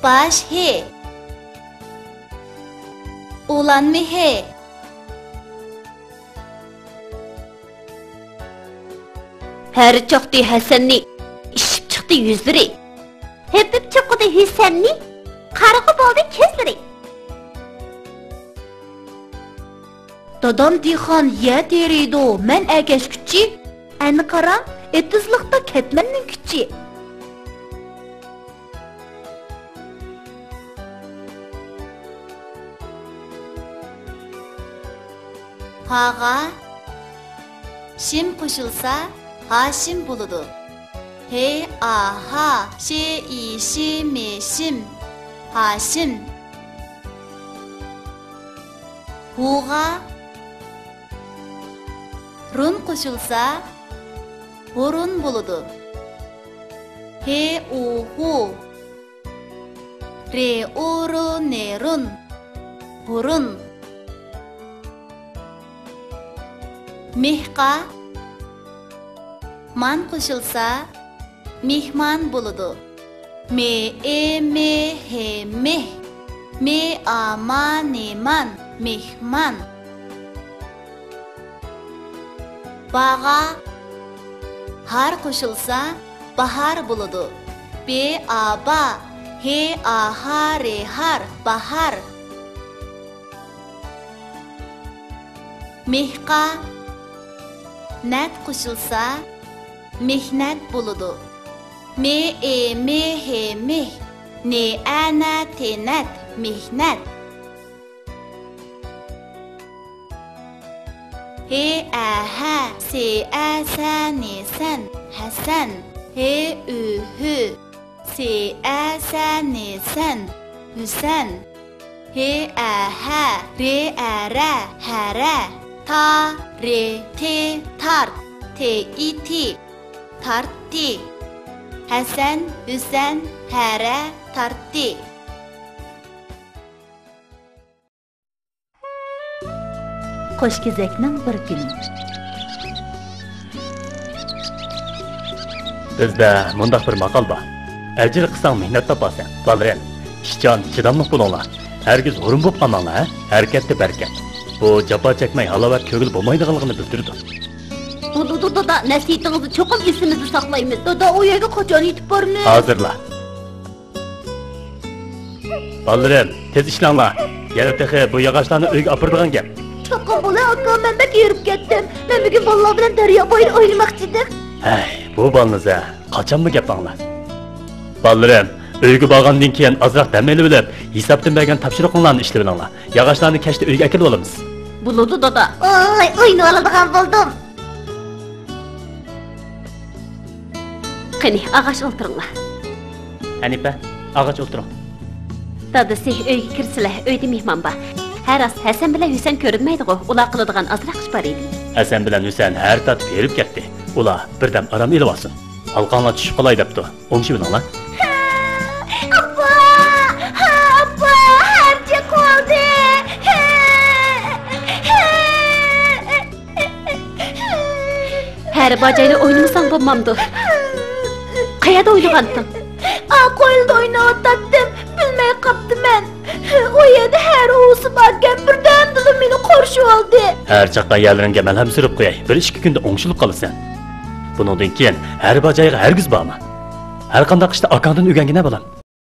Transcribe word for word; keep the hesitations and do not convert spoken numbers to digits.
باش ھې. ئۇلان مېھى. ھەر چاقتى ھەسەننى، ئىششىپ چىقتى يۈزلىرى. ھېپىپ چوقۇدى ھۈسەننى، قارىغۇ بولدى كۆزلىرى. دادام دېھقان يەر تېرىيدۇ، مەن ئەگەشكۈچى. ئەنە قاراڭ، ئېتىزلىقتا كەتمەننىڭ كۈچى. ھاغا شىم قوشۇلسا، ھاشىم بولىدۇ. ھې، ئا، ھا، شې، ئى، شى، مې، شىم. ھاشىم. ھۇغا رۇن قوشۇلسا، ھۇرۇن بولىدۇ. ھې، ئۇ، ھۇ. رې، ئۇ، رۇ، نې، رۇن. ھۇرۇن. مېھقا مان قوشۇلسا، مېھمان بولىدۇ. مې، ئې، مې، ھې، مېھ. مې، ئا، ما، نې، مان. مېھمان. باغا ھار قوشۇلسا، باھار بولىدۇ. بې، ئا، با. ھې، ئا، ھا، رې، ھار. باھار. مېھقا نەت قوشۇلسا، مېھنەت بولىدۇ. مې، ئې، مې، ھې، مېھ. نې، ئە، نە، تې، نەت. مېھنەت. ھې، ئە، ھە، سې، ئە، سە، نې، سەن. ھەسەن. ھې، ئۈ، ھۈ، سې، ئە، سە، نې، سەن. ھۈسەن. ھې، ئە، ھە، رې، ئە، رە، ھەرە. تا، رې، تې، تارت. تې، ئى، تى، تارتتى. ھەسەن، ھۈسەن، ھەرە، تارتتى. قوش كېزەكنىڭ بىر كۈنى. بىزدە مۇنداق بىر ماقال بار: «ئەجىر قىلساڭ مېھنەت تاپارسەن.» بالىلىرىم، ئىشچان، چىداملىق بولۇڭلار. ھەرگىز ھۇرۇن بولۇپ قالماڭلار، ھە؟ ھەرىكەتتە بەرىكەت. بۇ جاپا چەكمەي ھالاۋەت كۆڭۈل بولمايدىغانلىقىنى بىلدۈرىدۇ. بولىدۇ دادا، نەسىھىتىڭىزنى چوقۇم ئېسىمىزدە ساقلايمىز. دادا، ئۇ يەرگە قاچان يېتىپ بارىمىز؟ ھازىرلا. بالىلىرىم، تېز ئىشلەڭلار. يەنە تېخى بۇ ياغاچلارنى ئۆيگە ئاپىرىدىغان گەپ. چوقۇم بولە، ئاكا، مەن بەك ھېرىپ كەتتىم. مەن بۈگۈن بالىلار بىلەن دەريا بويىدا ئوينىماقچى ئىدىم. ھەي، بۇ بالىنىز ھە، قاچانمۇ گەپ ئاڭلاپ؟ بالىلىرىم، ئۆيگە بارغاندىن كېيىن ئازراق دەم ئېلىۋېلىپ، ھېسابتىن بەرگەن تاپشۇرۇقۇڭلارنى ئىشلىۋېلىڭلار. ياغاچلارنى كەچتە ئۆيگە ئەكېلىۋالىمىز. بولىدۇ، دادا. ئاي، ئوينىۋالىدىغان بولدۇم. قېنى، ئاغاچ ئولتۇرۇڭلار. ھەنىپە، ئاغاچ ئولتۇرۇڭ. دادىسى، ئۆيگە كىرسىلە، ئۆيدە مېھمان بار. ھە، راست، ھەسەن بىلەن ھۈسەن كۆرۈنمەيدىغۇ، ئۇلار قىلىدىغان ئازراق ئىش بار ئىدى. ھەسەن بىلەن ھۈسەن ھەر تارتىپ ھېرىپ كەتتى. ئۇلار بىردەم ئارام ئېلىۋالسۇن. ھالقاڭلار چۈشۈپ قالاي دەپتۇ. ئوڭشىۋېلىڭلار. ئاپا! ھە، ئاپا! ھەر چىقىۋالدى! ھەر باجايدا ئوينىمىساڭ بولمامدۇ؟ قەيەردە ئوينىغانتىڭ؟ ئا، قويلىدا ئويناۋاتاتتىم، بىلمەي قاپتىمەن. ئۇ يەردە ھەر ئۇۋىسى باركەن، بىردەمدىلا مېنى قورشىۋالدى. ھەر چاققان يەرلىرىڭگە مەلھەم سۈرۈپ قوياي، بىر ئىككى كۈندە ئوڭشىلىپ قالىسەن. بۇنىڭدىن كېيىن ھەر باجايغا ھەرگىز بارما. ھەر قانداق ئىشتا ئاكاڭدىن ئۆگەنگىنە، بالام.